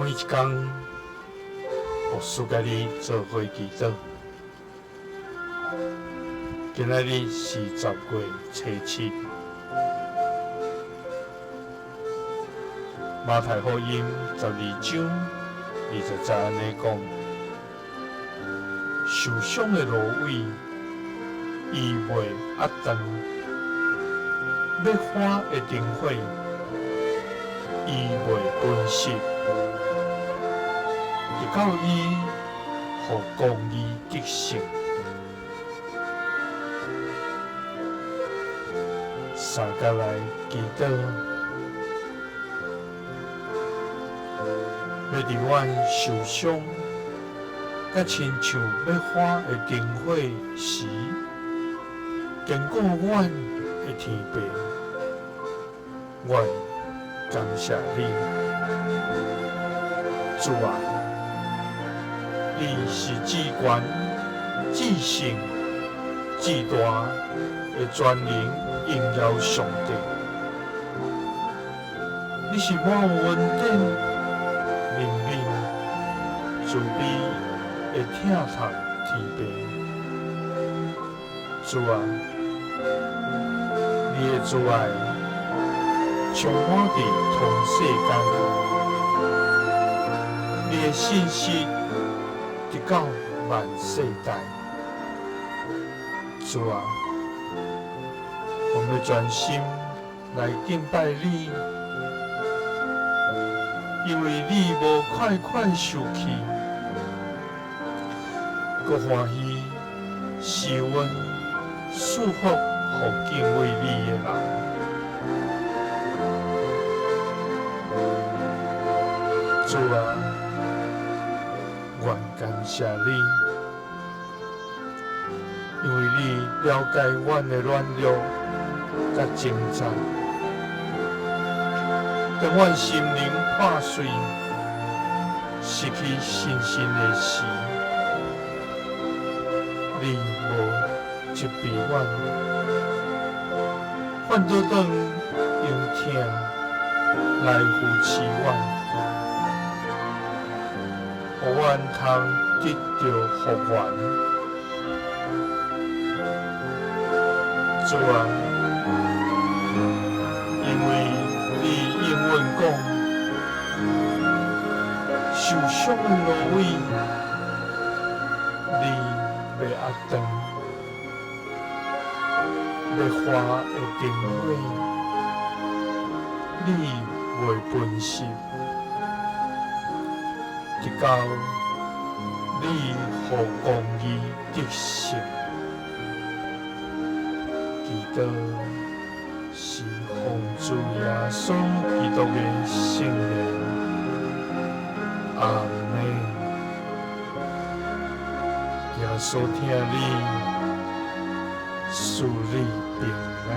每一工，牧師佮你做伙祈禱。今仔日是10月初7，馬太福音12章20節按呢講：受傷的蘆葦，伊袂壓斷；欲花的燈火，伊袂噴熄。直到伊予公義得勝。相共來祈禱，欲佇阮受傷，佮親像欲花的燈火時，堅固阮的天父，阮感謝你，主啊！你是至懸、至聖、至大的全能榮耀上帝，你是滿有恩典、憐憫、慈悲的疼痛天父。主啊，你的慈愛充滿佇通世間，你的信實直到萬世代。主啊，我們全心來敬拜你，因為你無快快受氣，閣歡喜施恩賜福予敬畏你的人。主啊，阮感謝你，因為你了解阮的軟弱佮掙扎。當阮心靈破碎、失去信心的時，你無責備阮，反倒轉用疼來扶持阮，予阮通得著復原。主啊，因為你應允講，受傷的蘆葦，你袂壓斷；欲花的燈火，你袂噴熄。直到你予公義得勝。祈禱是奉主耶穌基督的聖名，阿們。耶穌疼你，賜你平安。